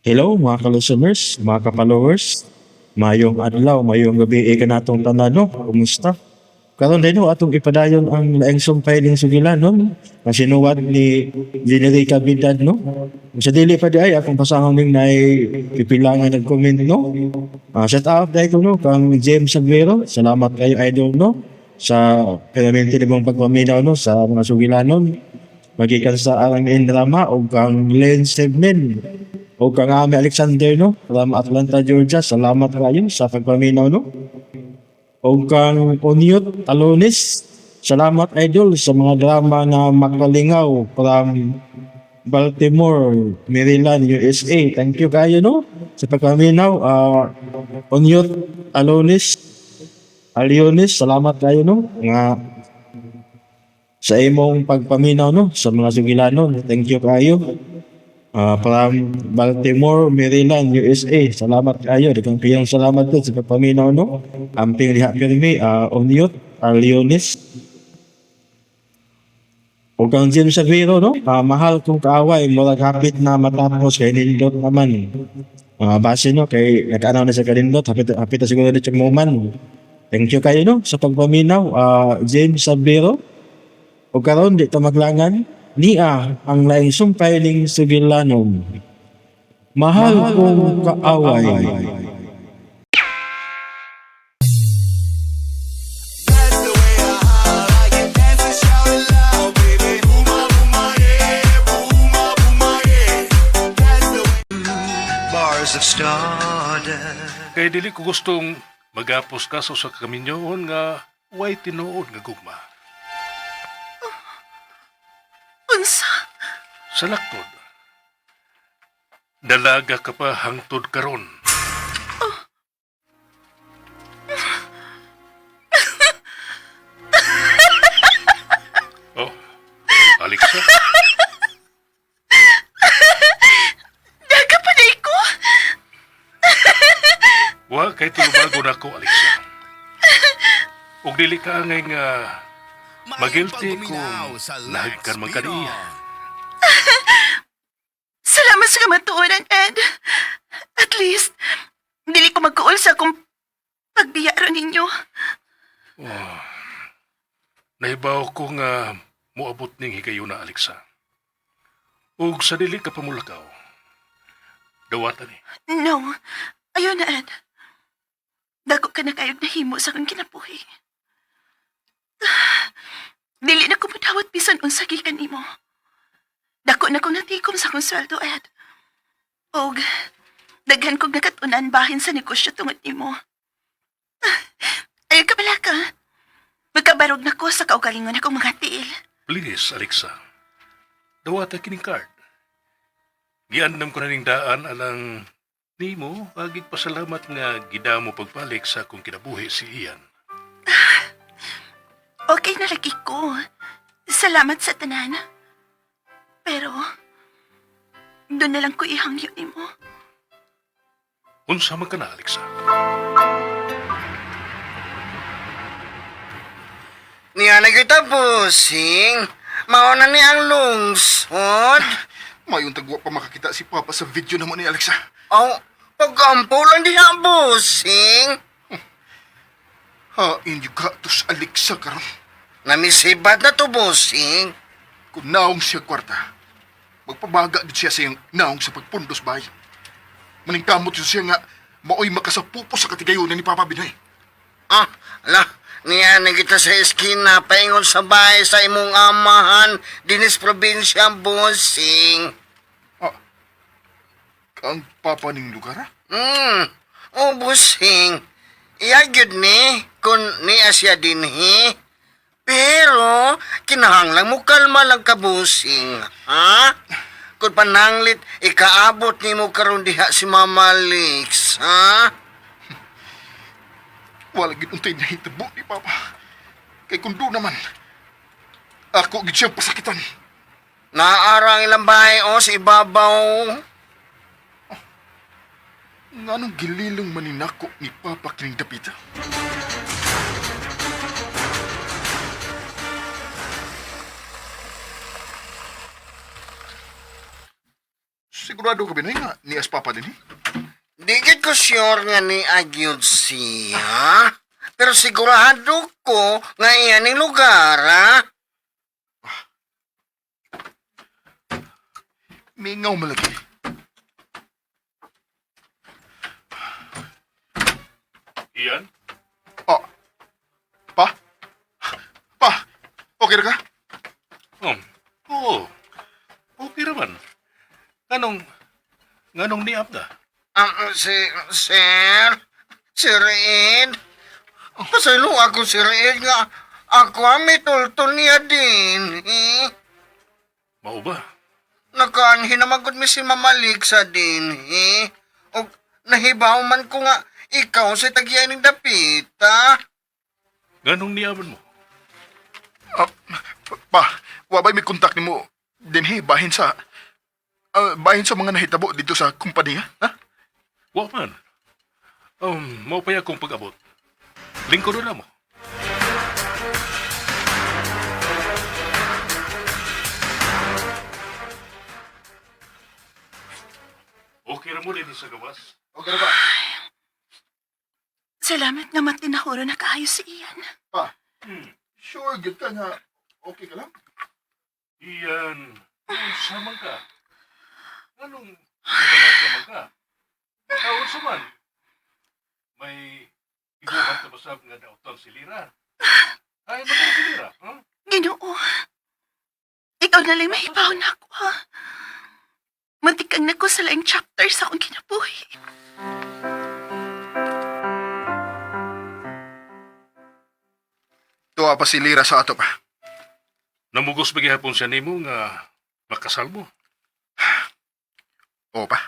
Hello mga ka-listeners, mga ka-followers. Mayong adlaw, mayong gabi eh, kanatong tanan no. Kumusta? Karon din no, atong ipadayon ang laing sumpay ning sugilanon nga sinuwat ni Generica Bidan no. Sa dili pa di ay akong pasahon ning nay pipila nga nag-comment no. Shout out dahil ko no kang James Aguero. Salamat kayo idol no sa permanente nimong pagpaminaw no sa mga sugilanon. Magikan sa Arang Indrama o kang Len Sebnen o kang Ami Alexander no from Atlanta, Georgia. Salamat kayo sa pagpaminaw no. O kang Onyot Talones. Salamat idol sa mga drama na makalingaw from Baltimore, Maryland, USA. Thank you kayo no sa pagpaminaw. Onyot Talones, Alionis, salamat kayo no nga sa imong pagpaminaw no sa mga sugilanon. Thank you kayo. From Baltimore, Maryland, USA. Salamat kayo. Daghang kayong salamat po sa pagpaminaw no. Amping diha pirmi, Onyot Alionis. O kang Jim Saviro no. Mahal kong kaaway, murag hapit na matapos kay nindot naman. Base no kay nag-ano na sa kanindot, hapit hapit na siguro dito muman. Thank you kayo no sa pagpaminaw, James Saviro. O karon di ta maglangan niya ang laing sumpay ning sugilanon. Mahal kong kaaway. Bars of stardust. Kay dili ko gustong magapos ka sa usa ka kaminyoon nga way tinuod nga gugma. Unsa? Sa laktod, dalaga ka pa hangtod karon. Oh, Alexa, Daga pa na ko? wa kay tulubago na ko, Alexa. Ug dili ka angay nga magilty kung nahigkan man ka niya. Salamat sa kamatuoran, Ed. At least, dili ko magkuol sa akong pagbiyaro ninyo. Oh. Nahibaw ko nga moabot ning higayuna, Alexa. Ug sa dili ka pamulakaw. Dawatan ni. No. Ayun na, Ed. Dako ka na kayog nahimo sa akong kinabuhi. Dili na ko mudawat bisan unsa gikan nimo. Dako na kong natikom sa akong sweldo, Ed. Og daghan kog nakatunan bahin sa negosyo tungod nimo. Ayaw ka pala ka. Magkabarog na ko sa kaugalingon akong mga tiil. Please, Alexa. Dawata kining card. Giandam ko na ning daan alang nimo agig pasalamat nga gidamo pagbalik sa akong kinabuhi si Ian. Okay na lagi ko. Salamat sa tanan. Pero, doon na lang ko ihangyo nimo. Unsa man ka na, Alexa? Niya na kita, bossing. Mauna ni ang lungsod. Mayong tagwa pa makakita si Papa sa video naman ni Alexa. Oh, pag-ampo lang diha, bossing. Hain yung gatos Alexa karon. Namisibat na to, bossing. Kung naong siya kwarta, magpabaga din siya sa iyang naong sa pagpundos bay. Maningkamot yun siya nga maoy makasapupo sa katigayonan ni Papa Binay. Ah, ala, niya na kita sa eskina, paingon sa bahay sa imong amahan, dinis probinsya, bossing. Ah, ang Papa ning lugar ah? Oh, bossing. Iya gyud ni, kung niya siya dinhi. Pero, kinahanglan mo kalma lang ka, bossing, ha? Kung pananglit, ikaabot nimo karon diha si Mama Lix, ha? Wala gid untay nahitabo ni Papa. Kay kung doon naman, ako gid siyang pasakitan. Naara ang ilang bahay, o, sa ibabaw. Nganong gililong maninako ni Papa kining dapita? Sigurado ka Binoy nga nias papa din eh. Di gid ko sure nga ni agyud siya. Pero sigurado ko nga iyan ang lugar, ha? Mingaw malagi. Ian? Oh. Pa? Pa? Okay ra ka? Oo. Okay raman. Nganong, nganong niap na? Si, sir, Sir Ed. Pasaylo ako, Sir Ed, nga ako ang may tultol niya din, eh. Mao ba? Nakaanhin naman gud mi si Mama Lixa din, eh. O nahibaw man ko nga ikaw sa tagyan ng dapita. Nganong niaman mo? Ah, pa, wa ba'y may kontak nimo dinhi bahin sa bahin sa mga nahitabo dito sa kumpanya, ha? Wa man. Mao pa akong pag-abot. Lingkod na mo. Okay ra mo din sa gawas. Okay ra ba? Salamat nga matinahuro na kaayo si Ian. Pa. Sure gyud ka nga okay ka lang? Iyan, unsa man ka? Anong nagalat ka man ka? Unsa man? May ibuhat ka basab nga dautan si Lira. Ay, man si Lira, ha? Ginoo. Ikaw na lang mahibaw na ako, ha? Muntik kang nako sa laing chapter sa akong kinabuhi. Tuwa pa si Lira sa ato pa. Namugos ba gihapon siya nimo nga makasal mo? Oo pa.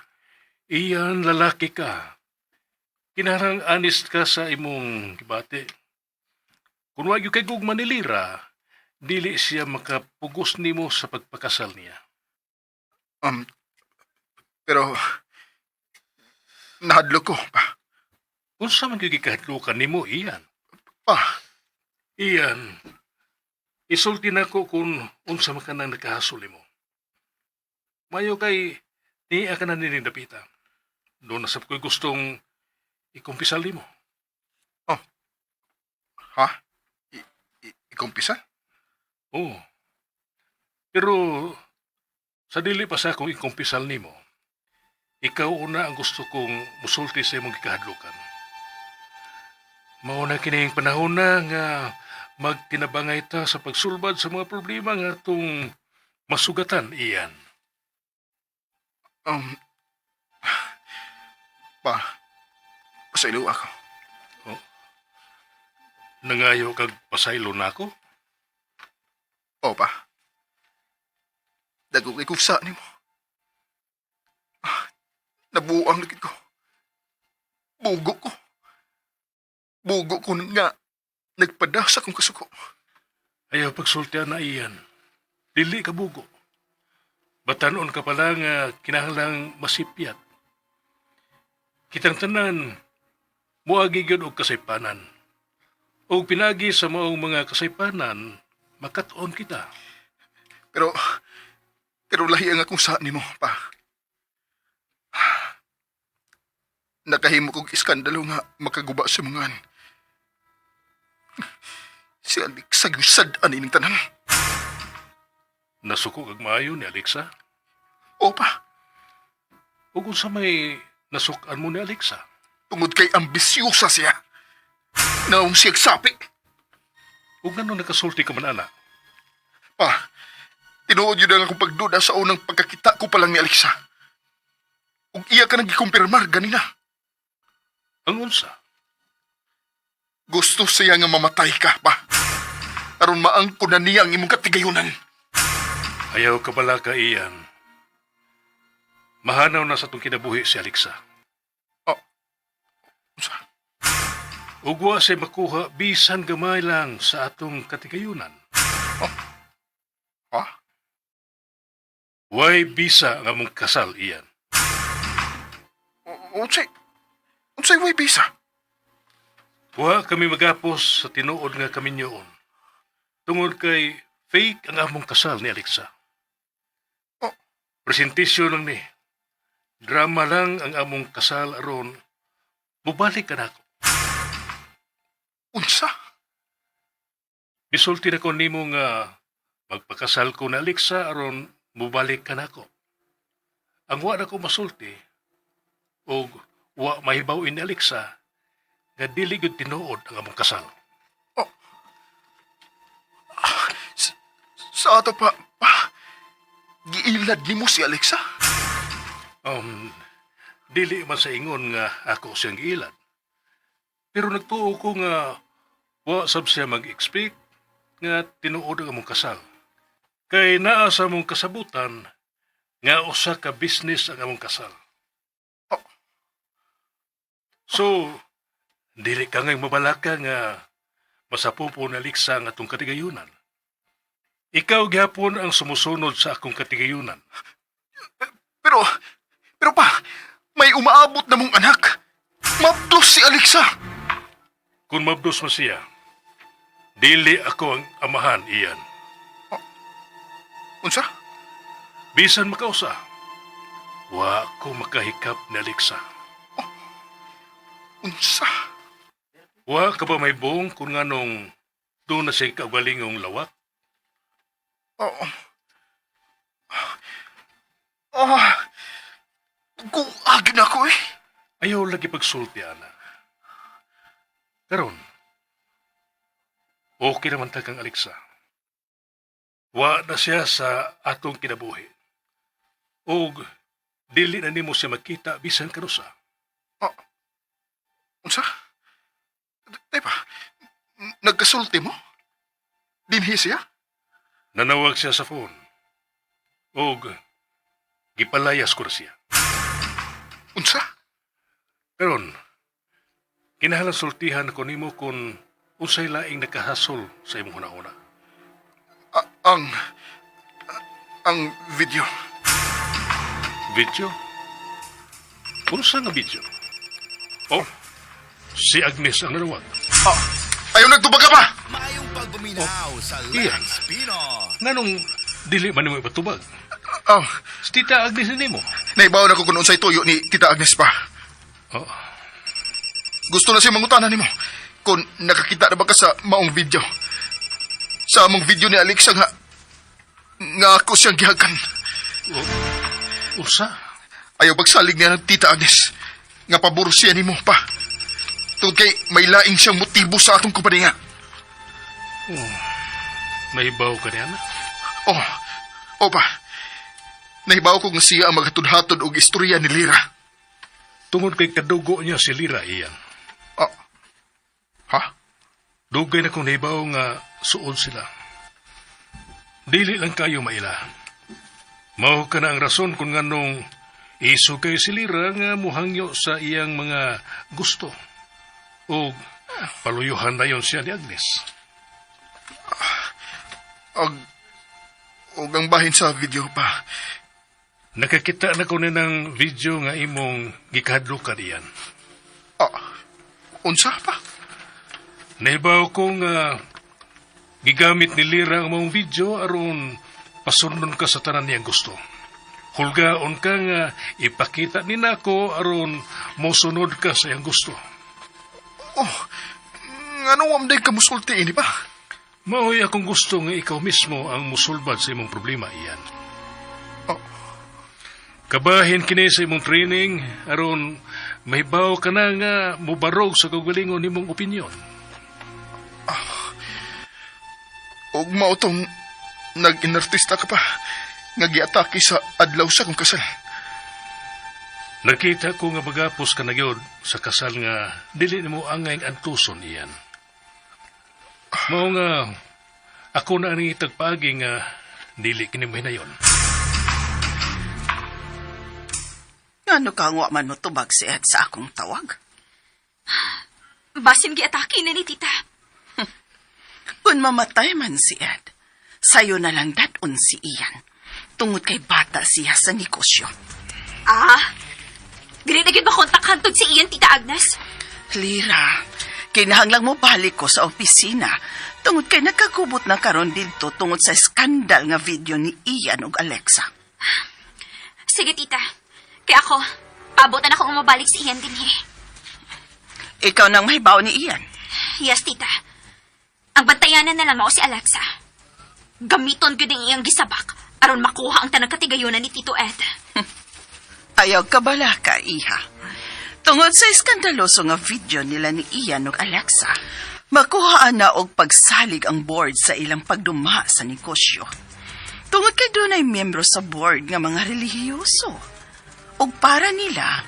Iyan, lalaki ka. Kinarang honest ka sa imong gibati. Kung wag kay gugma ni Lira, dili siya makapugos nimo sa pagpakasal niya. Pero nahadlok ko pa. Unsa man gyud gikahadlukan nimo iyan? Pa, Iyan, isulti nako kung unsa man ka nang nakahasol nimo. Mayo kay niya ka na nining dapita. Doon na sab ko'y gustong ikumpisal nimo. ha? Ikumpisa? Oo. Pero sa dili pa sa akong ikumpisal nimo, ikaw una ang gusto kong musulti sa imong gikahadlukan. Mao na kining panahon na nga magtinabangay ta sa pagsulbad sa mga problema nga atong masugatan iyan. Pa, pasaylo ako. Nangayo kag pasaylo nako? Oo pa. Dago kay kusa nimo. Ah, nabuang lagi ko. Bugo ko. Bugo ko nga nagpada sa akong kasuko. Ayaw pagsultian na iyan. Dili ka bugo. Batanon ka pala nga kinahanglang masipyat. Kitang tanan, muagi gyud og kasaypanan. Og pinagi sa maong mga kasaypanan, makat-on kita. Pero, pero lahi ang akong sa nimo, pa. Nakahimo kog iskandalo nga makaguba sa mga. Si Alexa yung sad-an ining tanan. Nasuko kag maayo ni Alexa. O pa, Ug unsa may nasuk-an mo ni Alexa? tungod kay ambisyosa siya. Naong siyag sapi. Ug ngano nakasulti ka man ana? Pa, tinuod yun ang akong pagduda sa unang pagkakita ko pa lang ni Alexa. Ug iya ka nang gikumpirmar ganina. Ang unsa? Gusto siya nga mamatay ka pa. Aron maangko na niya ang imong katigayunan. Ayaw ka bala ka iyan. Mahanaw na sa itong kinabuhi si Alexa. Oh. Unsa? Ug wa siya makuha bisan gamay lang sa atong katigayunan. Ha? Way bisa nga mong kasal iyan. Unsay? Unsay way bisa? Wa kami magapos sa tinuod nga kaminyoon. Tungod kay fake ang among kasal ni Alexa. Oh. Presentasyon lang ni. Drama lang ang among kasal aron mubalik ka nako. Unsa? Gisulti na ko nimo nga magpakasal ko na Alexa aron mubalik ka nako. Ang wa na ko masulti og wa mahibaw ni Alexa nga dili gyud tinuod ang among kasal. Sa ato pa, pa, giilad nimo si Alexa? Dili man sa ingon nga ako siyang giilad. Pero nagtuo ko nga wa sab siya mag-expect nga tinuod ang among kasal. Kay naa sa among kasabutan nga usa ka business ang among kasal. Oh. So, dili ka ngay mabalaka nga masapupo na liksa ang atong katigayunan. Ikaw gihapon ang sumusunod sa akong katigayunan. Pero, pero pa, may umaabot na mong anak. Mabdos si Alexa. Kung mabdos mo siya, dili ako ang amahan iyan. Unsa? Bisan makausa, wa ko makahikap ni Alexa. Unsa? Wa ka ba may buong kung nganong doon na siya kaugalingong lawak? Oo. Ah, guag na ko eh. Ayaw lagi pagsulti, ana. Karon, okay naman ta kang Alexa. Wa na siya sa atong kinabuhi. Og dili na nimo siya makita bisan kanusa. Oh. Unsa? Tay pa, nagkasulti mo? Dinhi siya? Nanawag siya sa phone. Og gipalayas ko na siya. Unsa? Karon, kinahanglan sultihan ko nimo kung unsay laing nakahasol sa imong hunahuna. A- ang ang video. Video? Unsa nga video? Oh, si Agnes ang nanawag. Ah, ayaw nagtubag ka pa! Maayong pagpaminaw sa Iyan. Lex Pino. Nganong dili man nimo ipatubag? Ah, Si Tita Agnes ni nimo. naibaw na ko kung unsay tuyo ni Tita Agnes pa. Oh, Gusto na siya mangutana nimo kung nakakita na ba ka sa maong video. Sa among video ni Alexa nga nga ako siyang gihagan. usa. Ayaw pagsalig niya ng Tita Agnes nga pabor siya nimo pa. Tungod kay may laing siyang motibo sa atong kumpanya. Nahibaw ka niya na. Oh, oh pa. Nahibaw ko nga siya ang maghatod-hatod og istorya ni Lira. Tungod kay kadugo niya si Lira iyan. Oh. Ha? Dugay na kong nahibaw nga suod sila. Dili lang kayo maila. Mao ka na ang rason kung nganong iso kayo si Lira nga muhangyo sa iyang mga gusto. O paluyuhan na yon siya ni Agnes. Og, og ang bahin sa video pa. Nakakita na ko ni ng video nga imong gikahadlukan iyan. Ah, unsa pa? Nahibaw ko nga gigamit ni Lira ang mong video aron pasundon ka sa tanan niyang gusto. Hulgaon ka nga ipakita ni nako aron mosunod ka sa iyang gusto. Oh, ngano wamday ka musulti ini pa? Maoy akong gusto nga ikaw mismo ang musulbad sa imong problema iyan. Oh. Kabahin kini sa imong training aron mahibaw ka na nga mubarog sa kaugalingon nimong opinyon. Og mao tong nag-inartista ka pa nga giatake sa adlaw sa kong kasal. Nakita ko nga bagapos ka na gyud sa kasal nga dili nimo angay antuson iyan. Mao nga ako na ang itagpaagi nga dili kini mahinayon. Ngano ka nga man mo tubag si Ed sa akong tawag? Basin giatake na ni tita. Kung mamatay man si Ed, sayo na lang dadon si Ian. Tungod kay bata siya sa negosyo. Ah, dili na gyud makontak hantod si Ian, Tita Agnes. Lira, kinahanglang mo balik ko sa opisina tungod kay nagkagubot na karon didto tungod sa skandal nga video ni Ian ug Alexa. Sige, tita. Kaya ako, paabutan ako umabalik si Ian dinhi. Ikaw nang mahibaw ni Ian. Yes, tita. Ang bantayanan na lang mao si Alexa. Gamiton gyud ang iyang gisabak aron makuha ang tanang katigayunan ni Tito Ed. Ayaw ka bala ka, iha. Tungod sa iskandaloso nga video nila ni Ian ug Alexa, makuhaan na og pagsalig ang board sa ilang pagduma sa negosyo. Tungod kay dunay miyembro sa board nga mga relihiyoso. Ug para nila,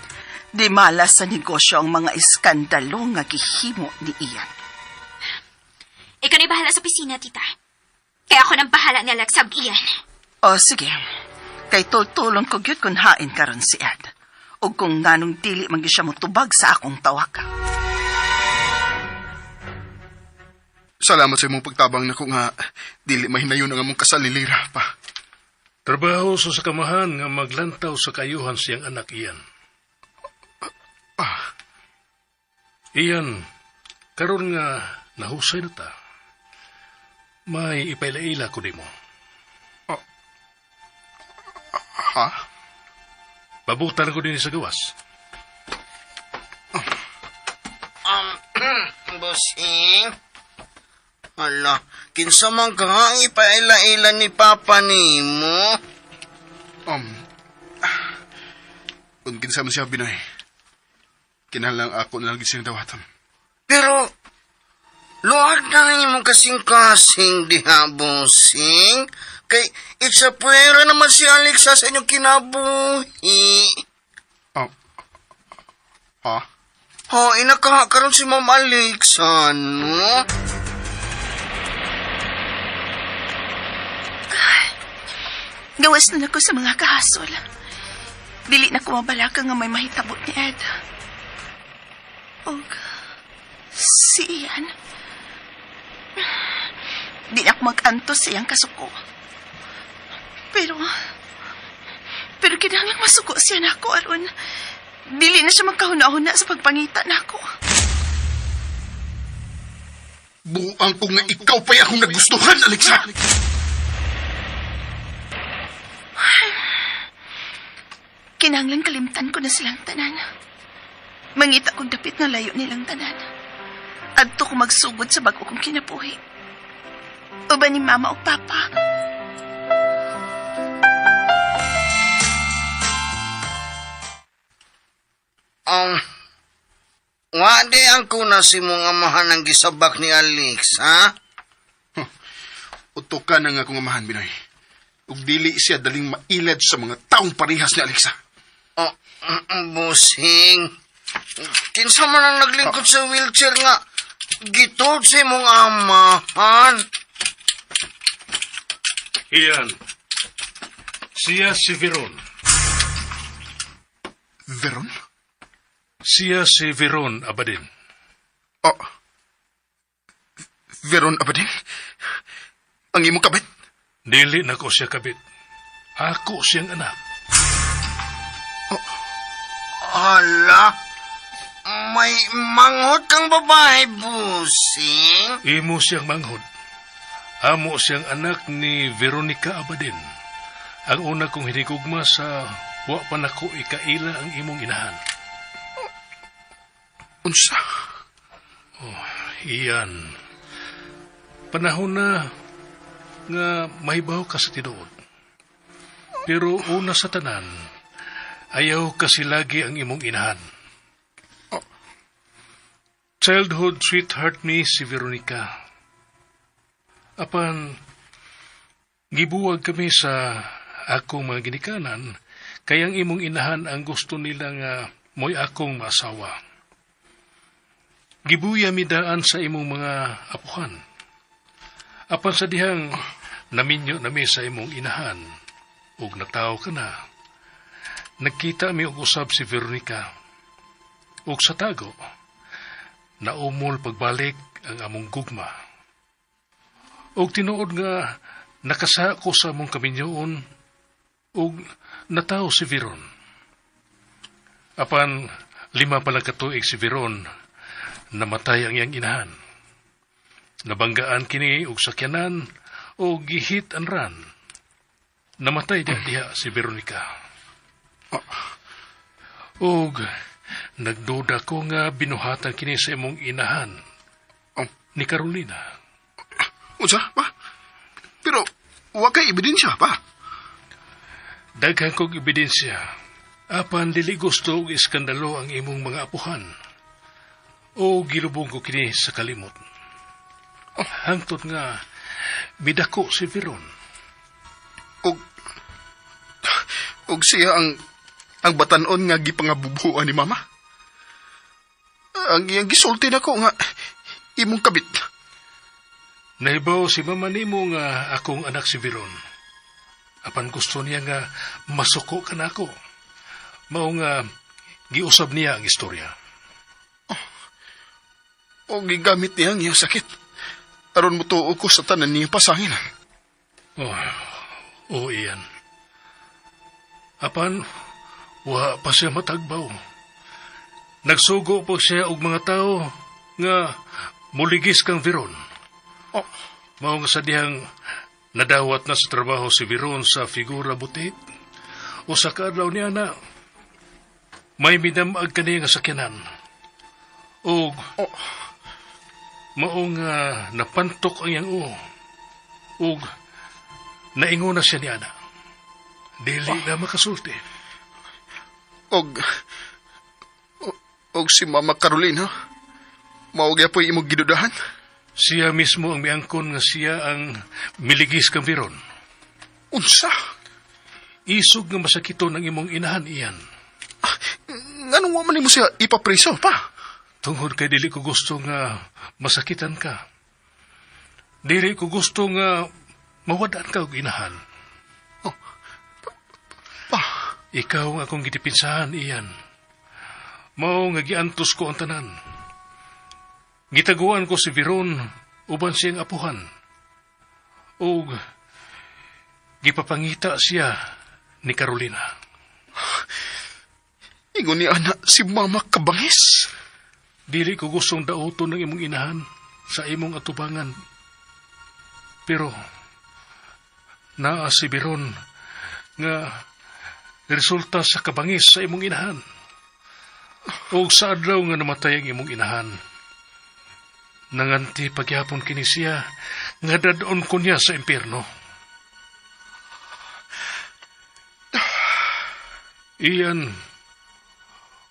di malas sa negosyo ang mga iskandalo nga gihimo ni Ian. Ikaw na'y bahala sa opisina, tita. Kaya ako nang bahala ni Alexa ug Ian. O sige, kay tultulong ko gyud kung hain karon si Ed. Ug kung nganong dili man gyud siya motubag sa akong tawag. Salamat sa imong pagtabang nako nga dili mahinayon ang among kasal ni Lira pa. Trabaho sa sakamahan nga maglantaw sa kayuhan siyang anak iyan. Iyan, karon nga nahusay na ta. May ipailaila ko nimo. Ha? Pabutan ko din sa gawas. Busing? Hala, kinsa man ka ang ipaila-ila ni Papa nimo? Kung kinsa man siya Binoy. Kinahanglan ako na lang gid siyang dawatan. Pero, luhad na nga imong kasing-kasing diha, busing. Kay, it's a pwera naman si Alexa sa inyong kinabuhi. Oh. Ha? Ha, inakaha karon si Ma'am Alexa, no? Gawas na nako sa mga kahasol. Dili na ko mabalaka nga may mahitabo ni Ed. Og si Ian. Di na ako mag-antos sa iyang kasuko. Pero, pero kinahanglang masuko siya nako aron. Dili na siya magkahuna-huna sa pagpangita nako. Buang ko nga ikaw pa'y akong nagustuhan, Alexa! Kinahanglan kalimtan ko na silang tanan. Mangita kong dapit nga layo nilang tanan. Adto ko magsugod sa bago kong kinabuhi. Uban ni mama o papa. Wa di ang kuna si mong amahan ang gisabak ni Alex, ha? Utok ka na nga akong amahan, Binoy. Ug dili siya daling mailad sa mga taong parehas ni Alexa. Oh, busing. Kinsa man ang naglingkod sa wheelchair nga gitod sa imong amahan. Iyan. Siya si Veron. Veron? Siya si Veron Abadin. Oh. Veron Abadin? Ang imong kabit? Dili na ko siya kabit. Ako siyang anak. Hala, may manghot kang babae, busing. Imo siyang manghod. Amo siyang anak ni Veronica Abadin. Ang una kong hinigugma sa wa pa nako ikaila ang imong inahan. Unsa? Iyan. Panahon na nga mahibaw ka sa tinuod. Pero una sa tanan, ayaw kasi lagi ang imong inahan. Childhood sweetheart ni si Veronica. Apan, gibuwag kami sa akong mga ginikanan, kay ang imong inahan ang gusto nila nga mo'y akong maasawa. Gibuya mi daan sa imong mga apuhan. Apan sa dihang naminyo nami sa imong inahan, ug nataw ka na. Nagkita mi og usab si Veronica. Ug sa tago, naumol pagbalik ang among gugma. Ug tinuod nga nakasa ko sa among kaminyoon ug nataw si Veron. Apan 5 pa lang ka tuig si Veron, namatay ang iyang inahan. Nabanggaan kini og sakyanan o gihit and run. Namatay diha diha si Veronica. Og nagduda ko nga binuhatan kini sa imong inahan Oh. ni Carolina. Unsa, pa? Pero, wa kay ebidensya, pa. Daghan kog ebidensya. Apan dili gusto og iskandalo ang imong mga apuhan. O gilubong ko kini sa kalimot. Hangtod nga midako si Veron. Og siya ang batanon nga gipangabubuan ni mama. Ang iyang gisulti nako nga imong kabit. Nahibaw si mama nimo nga akong anak si Veron. Apan gusto niya nga masuko ka nako. Mao nga giusab niya ang istorya. O gigamit niya ang iyang sakit. Aron motuo ko sa tanan niya pasangin. Oh, oh iyan. Apan, wa pa siya matagbaw. Nagsugo po siya og mga tao nga muligis kang Veron. Oh. Mao nga sa dihang nadawat na sa trabaho si Veron sa figura butik. O sa kaadlaw niya na may midamag kaniya nga sakyanan. O Oh. mao nga napantok ang iyang uo. Ug naingon na siya ni Ana. Dili na makasulti. Og og si Mama Carolina mao gyapoy imong gidudahan. Siya mismo ang miangkon nga siya ang miligis kang Veron. Unsa? Isog nga masakiton ang imong inahan iyan. Nganong wa man nimo siya ipapreso pa? Tungod kay dili ko gusto nga masakitan ka. Dili ko gusto nga mawadaan ka og inahan. Oh. Pa, Ikaw ang akong gidipinsahan iyan. Mao nga giantos ko ang tanan. Gitaguan ko si Veron uban siyang apuhan. Og gipapangita siya ni Carolina. Ingon ni ana si Mama kabangis. Dili ko gustong dauton ng imong inahan sa imong atubangan. Pero naa si Veron nga resulta sa kabangis sa imong inahan. Og sa adlaw nga namatay ang imong inahan. Nanganti pagyapon kini siya nga dadon ko niya sa impierno. Iyan,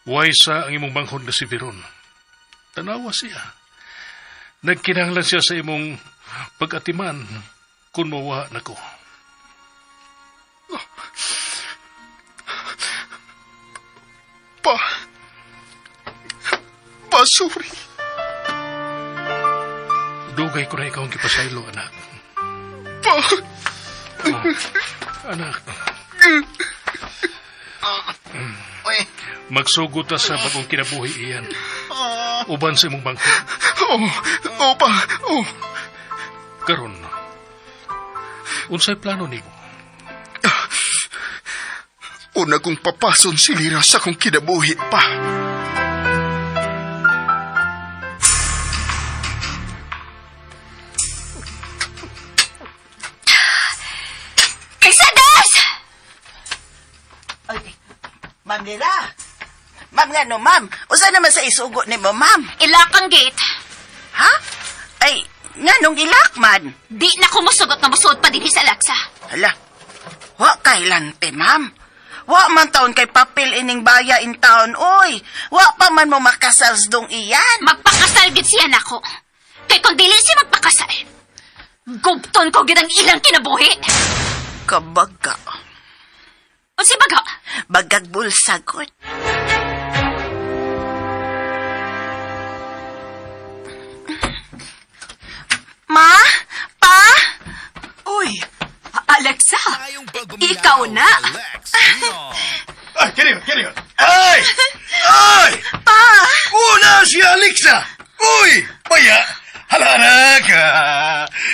waysa ang imong banghod na si Veron. Tanawa siya. Nagkinahanglan siya sa imong pag-atiman kung mawa nako. Pa. Pa, sorry. Dugay ko na ikaw ang gipasaylo, anak. Pa. Anak, Uy, magsugod ta sa bagong kinabuhi iyan. Uban sa imong bangko. Oh, oh pa. Oh. Karon, unsay plano nimo? Una kong papason si Lira sa akong kinabuhi pa. Mercedes! Ay, Ma'am Lira. Ma'am nga no, ma'am. Usa naman sa isugo ni mo, ma'am. Ilak ang gate. Ha? Ay, nga nung ilak man. Di na ko musugot nga musuot pa dinhi sa Alexa. Hala, wa kailan te, ma'am. Wa man taon kay papel ining baya in town, oy. Wa pa man mo makasals dong iyan. Magpakasal gid siya nako. Kay kung dili siya magpakasal, gubton ko gid ang ilang kinabuhi. Kabaga. Unsi baga? Bagag bulsagot. Ma? Pa? Uy, Alexa, Tayong pagbuminaw ikaw na. sa Lex Pinoy. Ay, kini, kini. Ay! Ay! Pa! Una si Alexa! Uy! Baya! Hala na ka!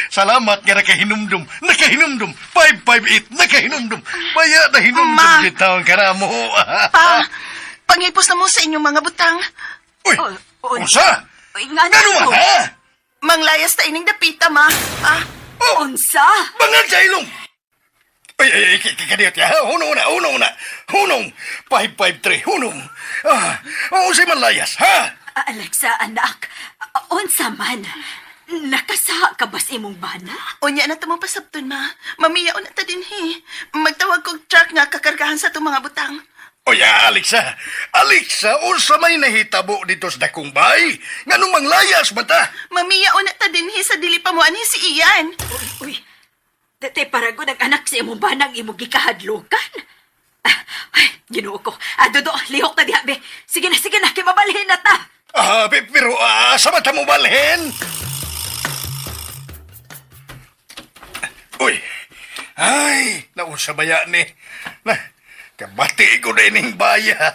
Salamat nga nakahinumdum. Nakahinumdum. 558, nakahinumdum. Baya, nahinumdum Ma. kita ang karamo. Pa! Pangipos na mo sa inyong mga butang. Uy! Oh, oh. Unsa? Uy, nga Ngano na man, ha? Manglayas ta ining dapita, ma. Pa! Unsa? Bangag sa ilong! Ay, ay, ay, kadiyot ya. Hunong na, hunong na. Hunong. 553, hunong. Ah, unsay man layas, ha? Alexa, anak, unsa man? Nakasaha ka ba sa imong bana? Unya na tamo pasabton, ma. Mamiya na ta dinhi. Magtawag kog truck nga kakargahan sa itong mga butang. Oy, Alexa. Alexa, unsa may nahitabo dito sa dakong bay? Nganong manglayas ba ta? Mamiya na ta dinhi sa dili pa mo ani si Ian. Uy, uy. Tatay, paragod ang anak sa imong banang imong gikahadlukan. Ah, ay, Ginoo ko. Ah, Dodo, lihok na diha, be. Sige na, kay mabalhin na ta. Ah, pero sa mata mo balhin? Uy, ay, naunsa baya ni? Na, kabati ko na ining baya.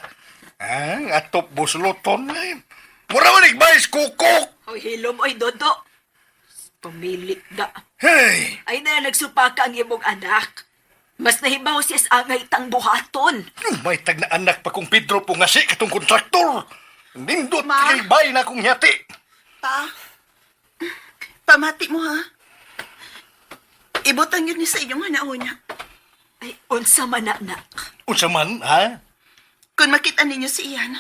Ang atop busloton na yun. Mura man bayis kukok. Oy, hilom, oy, Dodo. Pamilit da. Hey, Ay na nagsupaka ang imong anak. Mas nahibaw siya sa angay tang buhaton. may tag na anak pa kong Pedro Pungasi katong kontraktor. Nindot Ma? kay bay na kong yati. Pa, pamati mo ha. Ibutang yun ni sa inyong hanauna. Ay, unsa man na, nak. Unsa man, ha? Kung makita ninyo si Ian,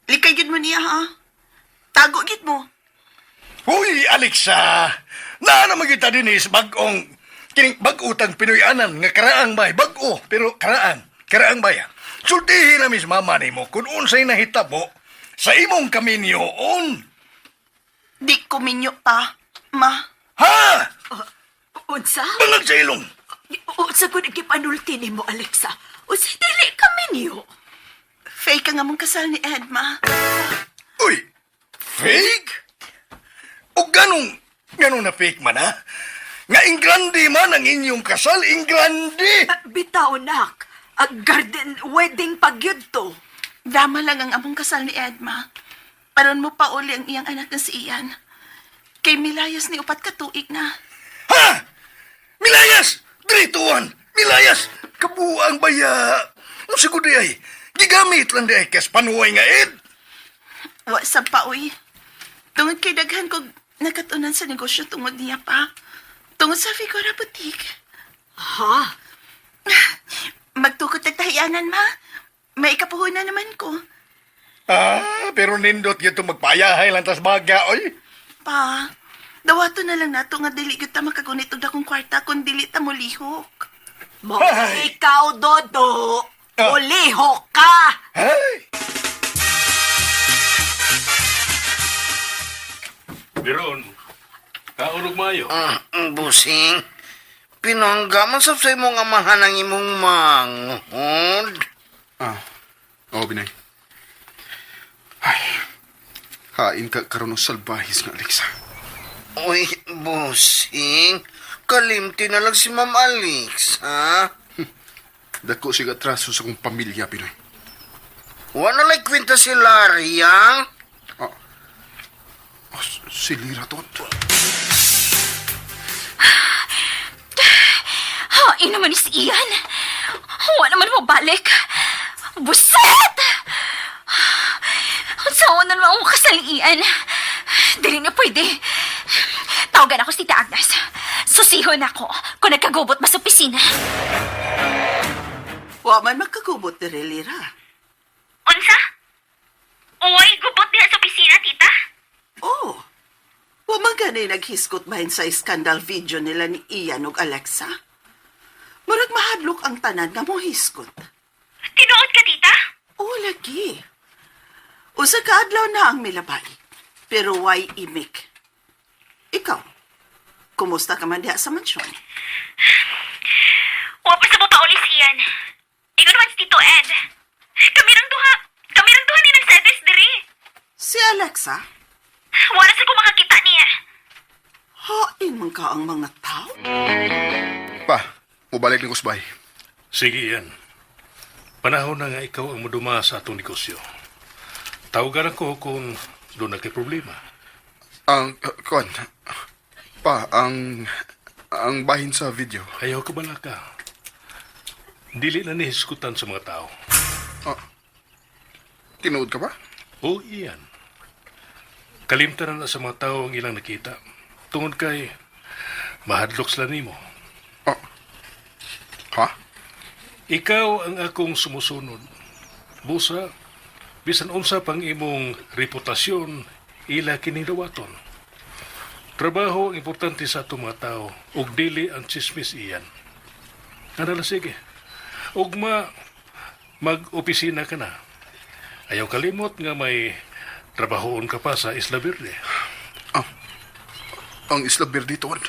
likay yun mo niya ha. Tago gid mo. Uy, Alexa! Naa naman kita din is bag-ong kining bag-utang Pinoy-anan nga karaang bay, bag-o, pero karaang, karaang baya. Sultihin na mis mama nimo kung unsay nahitabo sa imong kaminyoon. Di ko minyo pa, ma. Ha? Unsa? Bangag sa ilong. Unsa ko nagkipanulti nimo, Alexa? Unsa dili kami niyo? Fake ang among kasal ni Ed, ma. Uy, fake? O ganong, ganong na fake man ha? Nga ingrande man ang inyong kasal, ingrande! Ah, bitaw, nak. Ang garden wedding pagyud to. Drama lang ang among kasal ni Ed, ma. Aron mo pa uli ang iyang anak na si Ian. Kay milayas ni upat ka tuig na. Ha? Milayas! 3, 2, 1! Milayas! Kabuang baya! Ang siguro di ay, gigamit lang di ay kas panuway nga ed. Wa sa pa, uy. Tungod kay daghan kog nakatunan sa negosyo tungod niya pa. Tungod sa Figura Boutique. Ha? Magtukot tagtahianan, ma. May ikapuhunan naman ko. Ah, pero nindot gyud tong magpayahay lang tas baga, oy. Pa, dawato na lang nato nga dili gyud ta makagunit og dakong kwarta kung dili ta molihok. Mo Ay. ikaw, Dodo. Ah. Ulihok ka. Hey! Biron, kaulog mayo. Ah, busing. Pinangga man sab sa imong amahan ang imong manghod. Ah, oo, Binay. Ay, hain ka karon og salbahis nga, Alexa. Uy, busing. Kalimti na lang si Ma'am Alex, ha? Dako siya atraso sa kong pamilya, Pinoy. Wala na kwenta si Larry, ha? Ah, oh, si Lira to. Hain naman ni si Ian. Wala naman mo balik. Buset! Ang na naman akong kasal ni Ian. Dili na pwede. Tawagan ako si Tita Agnes. Susihon ako kung nagkagubot ba sa opisina. Wa man makakubot diri, Lira. Unsa? Uy, gubot diha sa opisina, tita. Oh. Wa man gani naghiskot bahin sa scandal video nila ni Ian ug Alexa. Murag mahadlok ang tanan nga mohiskot. Tinuod ka, tita? Oo, lagi. Usa ka adlaw na ang milabay. Pero why imik? Ikaw, kumusta ka man diha sa mansyon? Wa pa sa pauli si Ian. Ingon man si Tito Ed. Kami rang duha. Kami rang duha ni nagsedes diri. Si Alexa, Wala sa ko makakita niya. hain man ka ang mga tao. Pa, mubalik ni Kusbay. Sige, Ian. Panahon na nga ikaw ang muduma sa atong negosyo. Tawagan ako kung doon na kay problema. Ang, kuan, pa, ang bahin sa video. Ayaw ka bala ka. Dili na nihiskutan sa mga tao. Ah, tinuod ka ba? O iyan. Kalimtan na na sa mga tao ang ilang nakita. Tungod kay, mahadlok sila nimo. Ah, ha? Ikaw ang akong sumusunod. Busa, bisan unsa pang imong reputasyon, ila kining dawaton. Trabaho ang importante sa atong mga tao, ug dili ang tsismis iyan. Ano lang, sige. Ugma, mag-opisina ka na. Ayaw kalimot nga may trabahoon ka pa sa Isla Verde. Ang Isla Verde tuan.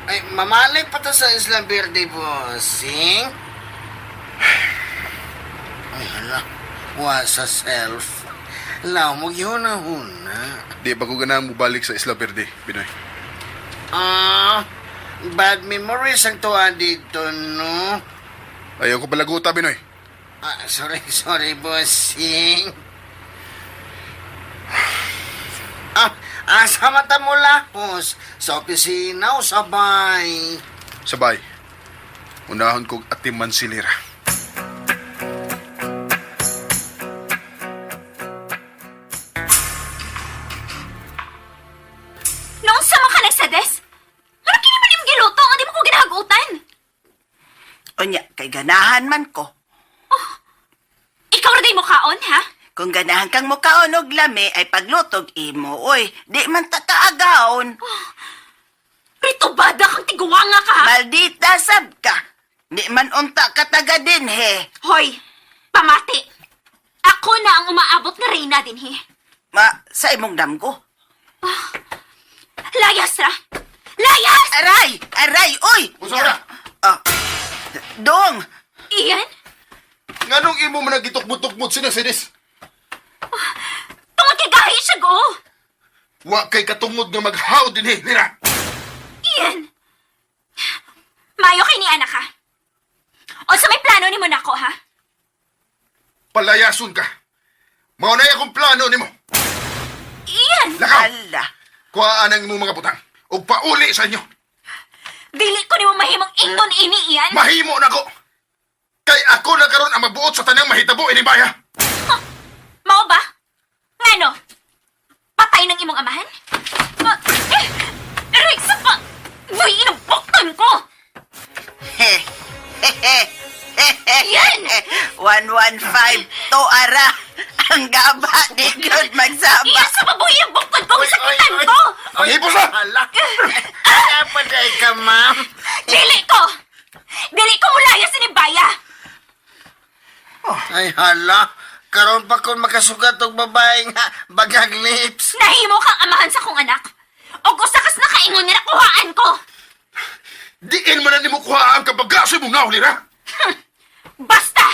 Ay, mamalay pa to sa Isla Verde, bossing. Ay, hala. Wa sa self. Law mo huna-huna. Di ba ko ganang mubalik sa Isla Verde, Binoy? Ah, bad memories ang tuwa dito, no? Ayaw ko palaguta, Binoy. Ah, sorry, sorry, bossing. Ah, asa mata mo lapos? Sa opisina o sa bay? Sabay. Unahon kog atiman si Lira. Noon sa mga nagsades? Ano kini man imong giluto nga di mo ko ginahagutan? Unya, kay ganahan man ko. Ikaw ra day mo kaon, ha? Kung ganahan kang mukaon og lami ay paglutog imo, oy, di man ta kaagaon. Ritubada kang tiguwanga ka, ha? Maldita sab ka. Di man unta ka taga dinhe. Hoy, pamati. Ako na ang umaabot nga reyna dinhi. Ma, sa imong damgo. Layas ra. Layas! Aray! Aray! Oy! Unsa ra? Ah, dong! Iyan, Nganong imo man nagitukmot-tukmot sila sinis? tungod kay gahi siya go. Wa kay katungod nga maghaw dinhi, Lira. Iyan. Mayo kay ni anak ha. O sa may plano nimo nako ha? Palayason ka. Mao na akong plano nimo. Iyan, Lakaw. Ala! Kuhaan ang imong mga butang ug pauli sa inyo. dili ko nimo mahimong ingon ini Iyan. Mahimo na ko. Kay ako na karon ang magbuot sa tanang mahitabo ini baya. Mao ba? Ngano? Patay ng imong amahan? Ma eh, aray, sa pa! Uy, inabuktan ko! Yan! 115 to ara. Ang gaba di gyud magsaba. Iyan sa baboy, inabuktan ko! Sakitan ko! Panghipos na! Hala. Kaya pa day ka, ma'am. Dili ko! Dili ko mulaya sa ni Baya! Ay, hala. Karon pa kon makasugat og babae nga bagag lips. Nahimo kang amahan sa kong anak! O usa kas nakaingon nga nakuhaan ko! Diin man na nimo kuha ang kabagaso imong naw, Lira. Basta!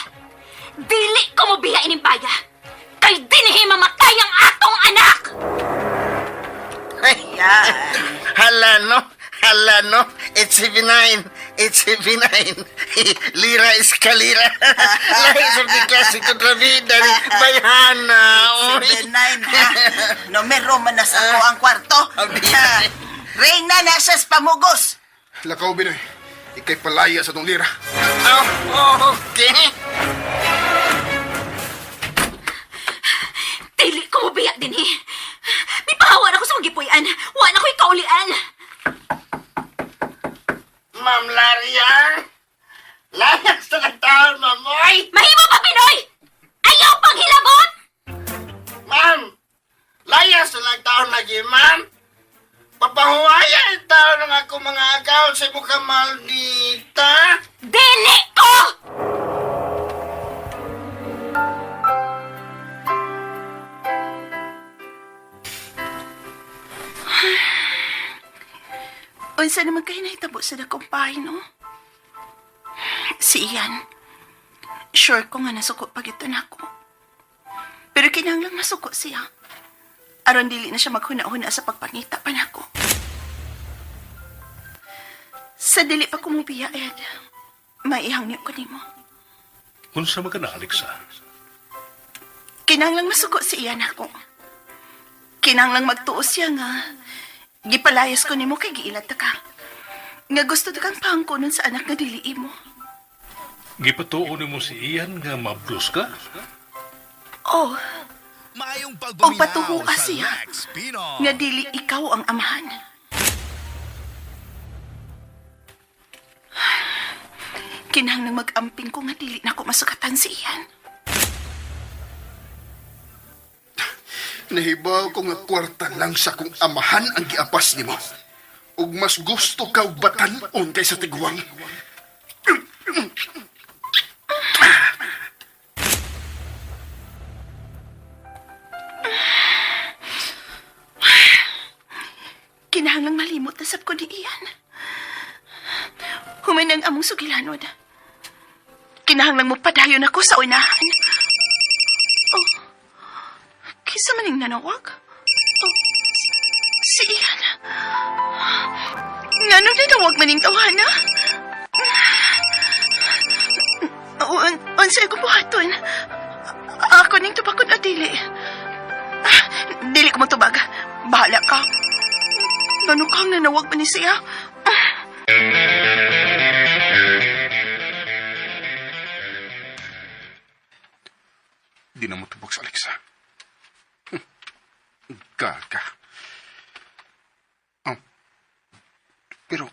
Dili ko mo biya ining Baya! Kay dinhi mamatay ang atong anak! Ay, Yan. hala no. Hala no. It's 79. It's 79. Lira is kalira. Lies of the classic kontrabida ni Bayhana. Oy. 79 ha. Numero man na sa ako ang kwarto. Ang Ha. Reyna na siya sa pamugos. Lakaw, Binoy. Ikay palaya sa tong lira. Oh, okay. Dili ko mo biya dinhi. Mipahawa na ko sa magipuy-an. Wa na ko'y kaulian. Ma'am Larian. Layas na lang taon, ma'am. Oy! Mahimo pa Pinoy! Ayaw pang hilabot! Ma'am! Layas na lang taon lagi, ma'am. Papahuwaya ang taon ng ako mga account sa mukha maldita. Dili ko! Unsa naman kay nahitabo sa dakong bahay, no? Si Ian. Sure ko nga nasuko pag ito na ako. Pero kinahanglang masuko siya. Aron dili na siya maghuna-huna sa pagpangita pa nako. Sa dili pa kumubiya, Ed. Maihangyo ko nimo. Unsa man ka na, Alexa? Kinahanglang masuko si Ian ako. Kinahanglang magtuos siya nga. Gipalayas ko nimo kay giilat ta ka. Nga gusto ta kang pangkonon sa anak nga dili imo. Gipatuo nimo si Ian nga mablos ka? Oh, Maayong Og pagpaminaw patuho ka sa siya. Lex Pino. Nga dili ikaw ang amahan. Kinahanglang mag-amping ko nga dili na ako masukatan si Ian. Nahibaw ko nga kwarta lang sa kong amahan ang giapas nimo. Ug mas gusto ka og batan-on kaysa tiguang. Kinahanglang malimot na sab ko ni Ian. Human ang among sugilanod. Kinahanglang mo padayon ako sa unahan. Oh, kisa maning nanawag? Oh, si Ian. Ngano nanawag maning tawhana? Unsay ko buhaton? Ako ning tubakon o dili? Ah, dili ko motubag. Bahala ka. Ngano kang nanawag man ni siya? Di na mo tubok sa Alexa. Gaga. Oh. Pero,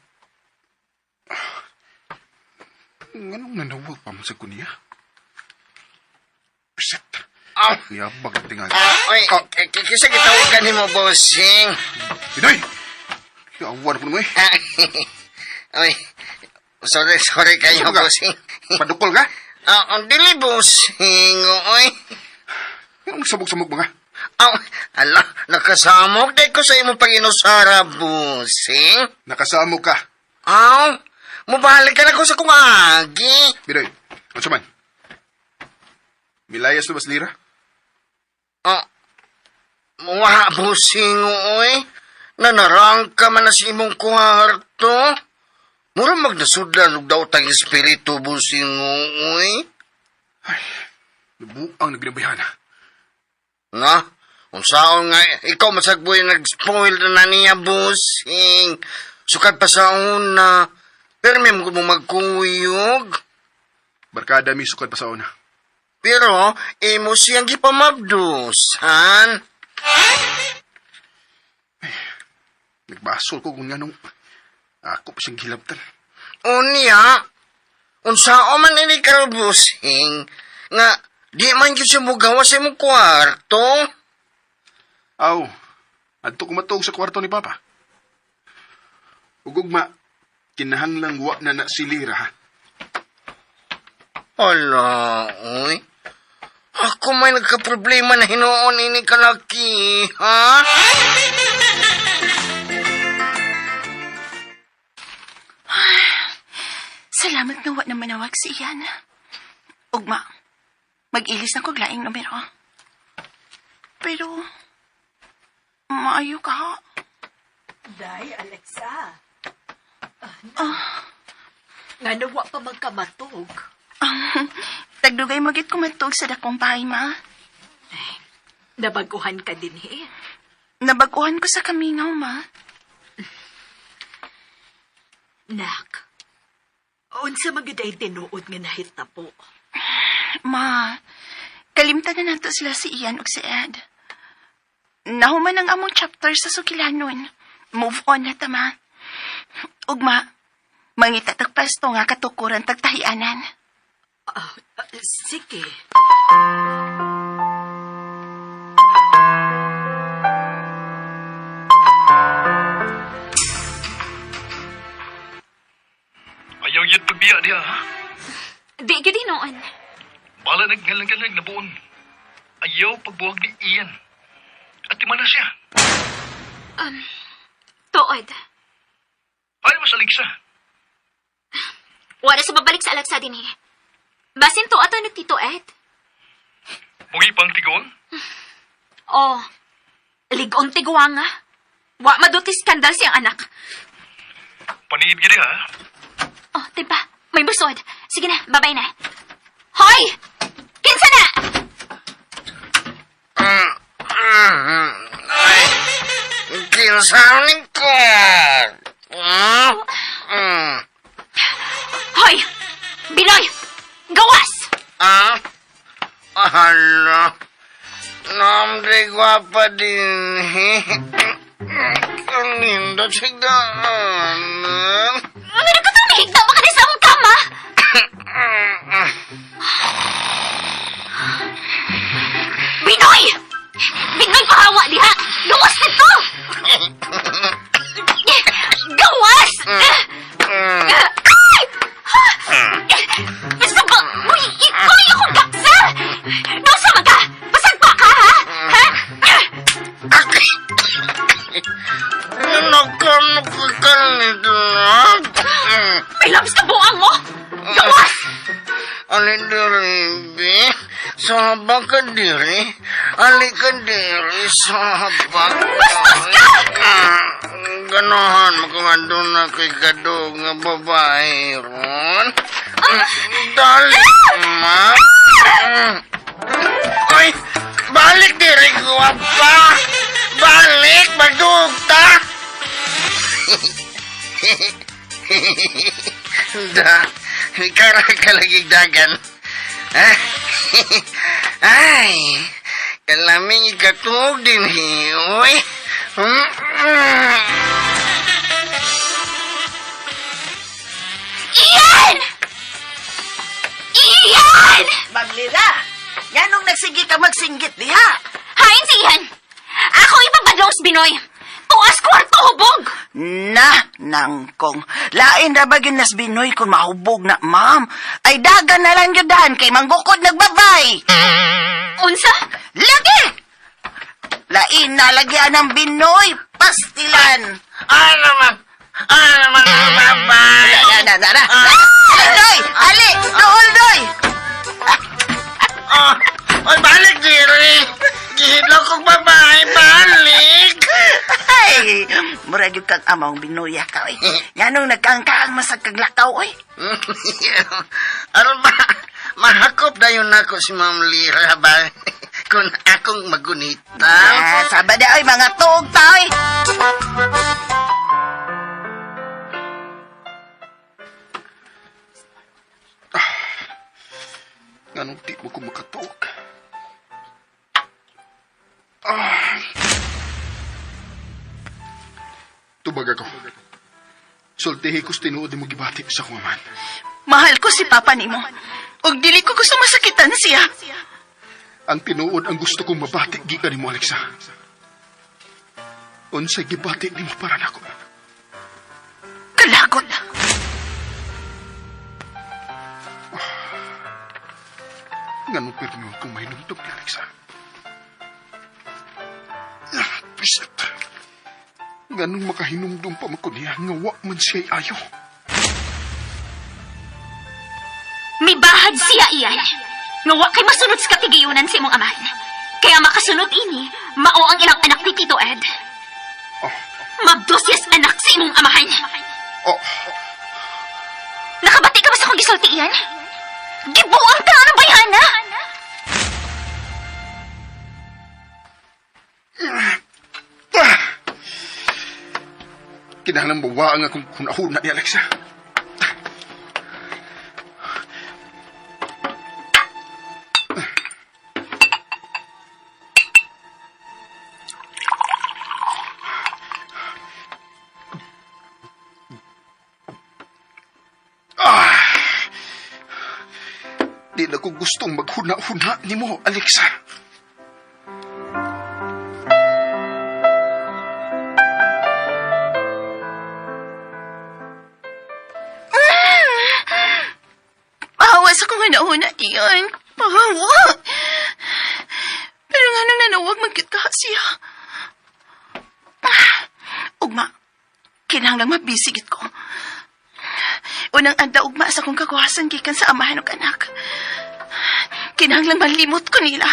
nganong nanawag pa man sa niya? Shit. Ah, Niyabag ang tingali. ah, oy, kisa gitawag ka nimo, bossing. Pinoy! Yawan ko mo eh. Ah, oy, sorry, sorry kayo, Ano ka? bossing. Padukol ka? Ah, ang dili, bossing, oy. Anong sabog-sabog mga? Aw, ala, nakasamok day ko sa imong pag-inusara, bossing. Nakasamo ka. Aw, mubalik ka na ko sa kong agi. Pinoy, ano man? Milayas na ba si Lira? Ah, wa, bossing, oy. Nanarang ka man na sa imong kwarto. Mura magnasudlan og daw tang espiritu, bossing, oy. Nabuang na ginabayana. Nga, unsaon nga, ikaw masagboy nag-spoil na niya, bossing. Sukad pa sa una. Pero may mo magkuyog. Barkada mi sukad pa sa una. Pero, imo siyang gipamabdusan. Nagbasol ko kung nganong ako pa siyang gilabtan. Unya, unsao man ini karon, bossing, nga, di man gyud siya mugawa sa imong kwarto. Aw, adto ko matuog sa kwarto ni Papa. Ug ugma, kinahanglang wa na na si Lira. Ha? Ala, oy. Ako may nagka-problema na hinuon ini kalaki, ha? Salamat nga wa na manawag si Ian. Ugma, mag-ilis na kog laing numero. Pero, maayo ka. Day, Alexa. Ah, nga nawa pa magkamatog. Tagdugay magit kumatog sa dakong bahay, ma. Nabaguhan ka din eh. Nabaguhan ko sa kamingaw, ma. Nak, unsa magyud ay tinuod nga nahitabo. Ma, kalimtan na nato sila si Ian ug si Ed. Nahuman ang among chapter sa sukilanon. Move on na ta, ma. Ugma, mangita tag pwesto nga katukuran tagtahianan. Ah, ah, sige. Ayaw yun pagbiya niya, ha? Di gyud hinuon. Bala naggalang-galang na buon. Ayaw pagbuwag ni Ian. At di man na siya. Tuod. Ay, mas Alexa. Wala sa babalik sa Alexa din eh. Basin to ato ni Tito Ed. Mugi pang tigon? Oh, ligong tiguanga. Wa maduti skandal siyang anak. Paniid gini, ha? Oh, timpa. May busod. Sige na, babay na. Hoy! Kinsa na! Ay, kinsaon ko. Hoy! Binoy! Gawas! Ah? Hala. Namde gwapa din. Kaninda sigaan. Ano ka to? Nahigda ba ka na sa akong kama? Binoy! Binoy, pahawa diha! Gawas nito! Gawas! Ay! Basta ba? Uy, ikaw akong gaksa! Nasa man ka? Basag pa ka, ha? Ha? Nagkamukikal nito na. May labs ka buang mo! Gawas! Alin diri, be? Saba ka diri? Ali ka diri, saba ka. Bastos ka! Ganahan mo kung ando na kay kadog nga babae ron. Dali, ma. Ay, balik diri, guwapa. Balik, magdugta. Da, kara ka lagi dagan. Ah, Ay, kalaming ikatuog din, uy. Mm-mm. Ian! Ian! Maglira! Nganong nagsige ka magsinggit diha? Hain si Ian! Ako ipabadlong sa Binoy! Tuas kwarto hubog! Na, nangkong. Lain ra ba gyud nas Binoy kung mahubog na, ma'am? Ay dagan na lang gyud dan kay manggukod nagbabay. Unsa? Lagi! Lain na lagyan ng Binoy, pastilan. Ay naman, ay naman, babay. Na, na, na, na. Ali, doy! Ali! Dool, doy! Oh, oy, balik diri. Gihidlok kong babae, balik. Ay, murag yung kang amang binuya ka, oy. Nganong nagkangkaang masag kaglakaw, oy. Aron ba, mahakop na yun ako si Ma'am Lira ba? Kung akong magunita. Ah, saba na, oy, mga tuog ta, oy. Nganong di mo ko makatuog? Ah. Tubag ako. Sultihi ko sa tinuod mo gibati sa akong amahan. Mahal ko si Papa nimo. Ug dili ko gusto masakitan siya. Ang tinuod ang gusto kong mabati gikan nimo, Alexa. Unsay gibati nimo para nako? Kalagot. Nganong pirmi kong mahinumdum ni Alexa? Ah, Bisit. Nganong makahinumdum pa man ko niya nga wa man siya'y ayo. Mibahad siya, Ian. Nga wa kay masunod sa katigayunan sa imong amahan. Kaya makasunod ini, mao ang ilang anak ni Tito Ed. Oh, Mabdosyas anak sa imong amahan. oh, Nakabati ka ba sa akong gisulti, Ian? Gibuang ta ang bayhana! Ah! Kinahanglan mawa ang akong hunahuna ni Alexa. Ah! Di na ko gustong maghuna-huna nimo, Alexa. Pahawa sa kong hinauna, Ian. Pahawa. Pero nga nung nanawag, magkita siya. Ah, Ugma, kinahanglang mabisigit ko. Unang anda ugma sa kong kakuhasan gikan sa amahan ug anak. Kinahanglang malimot ko nila.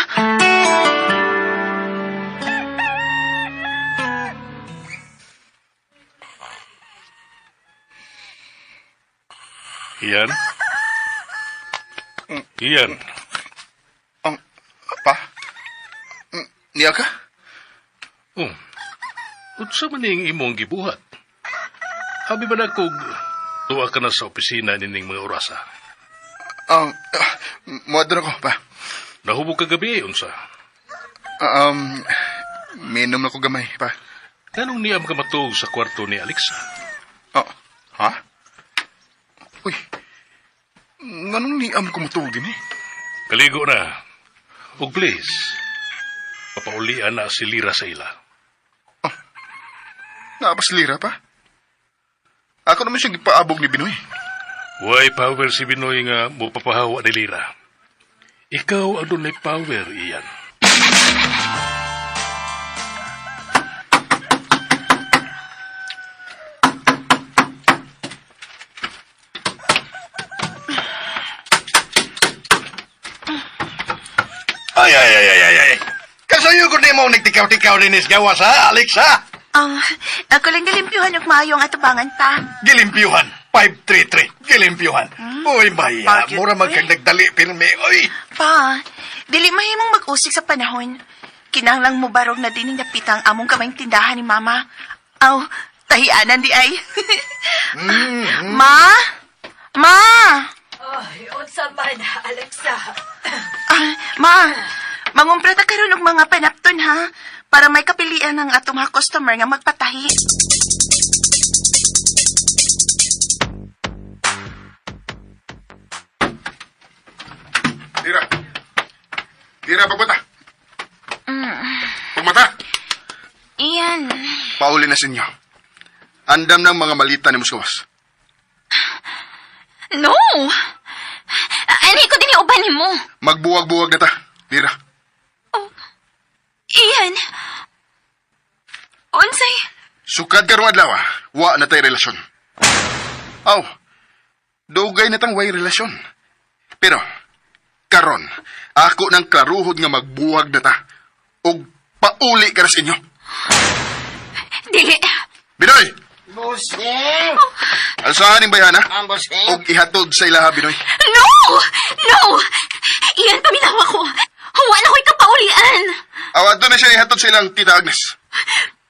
Ian? Ian, Ang, pa? Niya ka? oh, unsa man ning imong gibuhat? Abi ba na kog tuwa ka na sa opisina nining mga orasa? Um, uh, na ko, pa. Nahubog kagabi, unsa? Um, minom na ko gamay, pa. Kanong niya makamatuog sa kwarto ni Alexa? Oh, ha? Uy, Nganong niam ko motuo din eh? Kaligo na. Ug please, papaulian na si Lira sa ila. Naapas lira pa? Ako naman siyang gipaabog ni Binoy. Way power si Binoy nga mupapahawa ni Lira. Ikaw ang dunay power, Ian. Ay, ay, ay, ay, ay, ay. Kasayo ko nimo nagtikaw-tikaw dinis gawas ha, Alexa. Ah, ako lang galimpyuhan og maayo ang atubangan pa. Gilimpyuhan. 533. Gilimpyuhan. Uy, maya. Bakit, Mura man uy? kag nagdali pirmi. Uy. Pa, dili mahimong mag-usik sa panahon. Kinahanglang mubarog na din ang dapita ang among kamayng tindahan ni Mama. Aw, tahianan di ay. Ma? Ma? Ay, unsa man, Alexa. Ah, ma, mangumpra ta karon og mga panapton ha, para may kapilian ang atong mga customer nga magpatahi. Lira. Lira, pagbata. Pagmata. Ian, Pauli na sa inyo. Andam ng mga malita ni Muskawas. no! Ani ko din uban nimo. Magbuwag-buwag na ta. Lira. Ian! Unsay? Sukad karong adlaw, ah. Wa na tay relasyon. Aw, dugay na tang way relasyon. Pero, karon, ako nang klaruhod nga magbuwag na ta. Og pauli ka na sa inyo. Dili. Binoy! Busing! Alsahan ning bayana. Ang busing! Og ihatod sa ilaha, Binoy. No! No! Ian, paminawa ko. Huwa na ko'y kapaulian. Aw, adto na siya ihatod sa ilang Tita Agnes.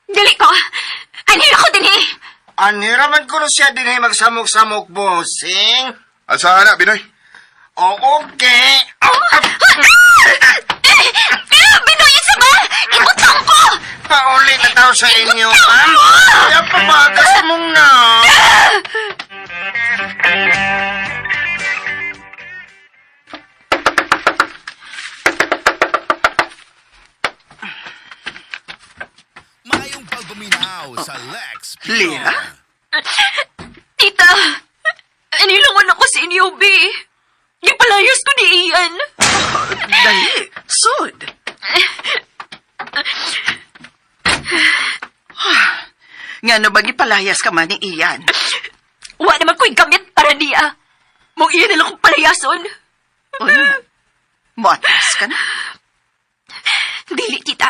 Dili ko. Ani ko din eh. Anira man ko siya din ay magsamok-samok, busing. Alsahan na, Binoy. O, okay. Binoy, isa ba? Ibutang ko! Pauli na tao sa inyo, ma'am. Kaya pabagas mong na. Maayong pagpaminaw sa Lex Lira? Tita, anilangon ako sa inyo, B. Gipalayas ko ni Ian. Dali, sud. Nga no bang ipalayas ka man ni Ian? Wa naman ko'y gamit para niya. Mong iyan na lang kong palayason. Unya, moatras ka na. Dili, tita.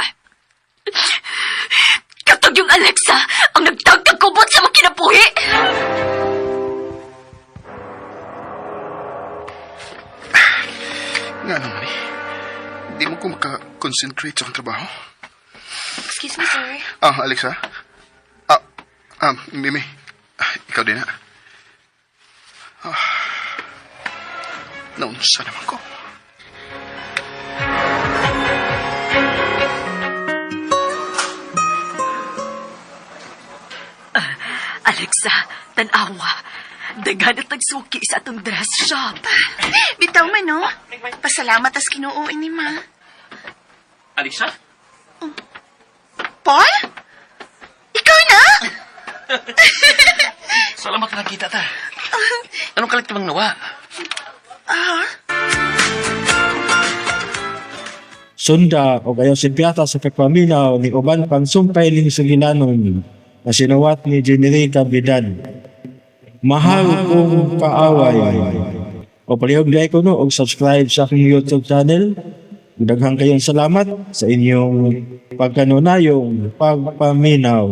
Katog yung Alexa ang nagtagtagkubot sa mga kinabuhi. Nga naman eh. Di mo ko maka-concentrate sa akong trabaho. Excuse me, sir. Ah, Alexa. Ah, ah, Mimi. Ah, ikaw din ha. Ah, naunsa naman ko. Alexa, tanawa. Daghan at tagsuki sa atong dress shop. Bitaw man, no? Pasalamat as Ginoo ini, ma. Alexa? Paul? Ikaw na? Salamat na nakita ta. Anong kalit ka bang nawa? Ah, Sunda o ayaw simpyata sa pagpaminaw ni uban pang sumpay ning sugilanon na sinuwat ni Generica Bidan. Mahal kong kaaway. O palihog di ko no og subscribe sa aking YouTube channel. Daghang kayong salamat sa inyong pagkanunayong pagpaminaw.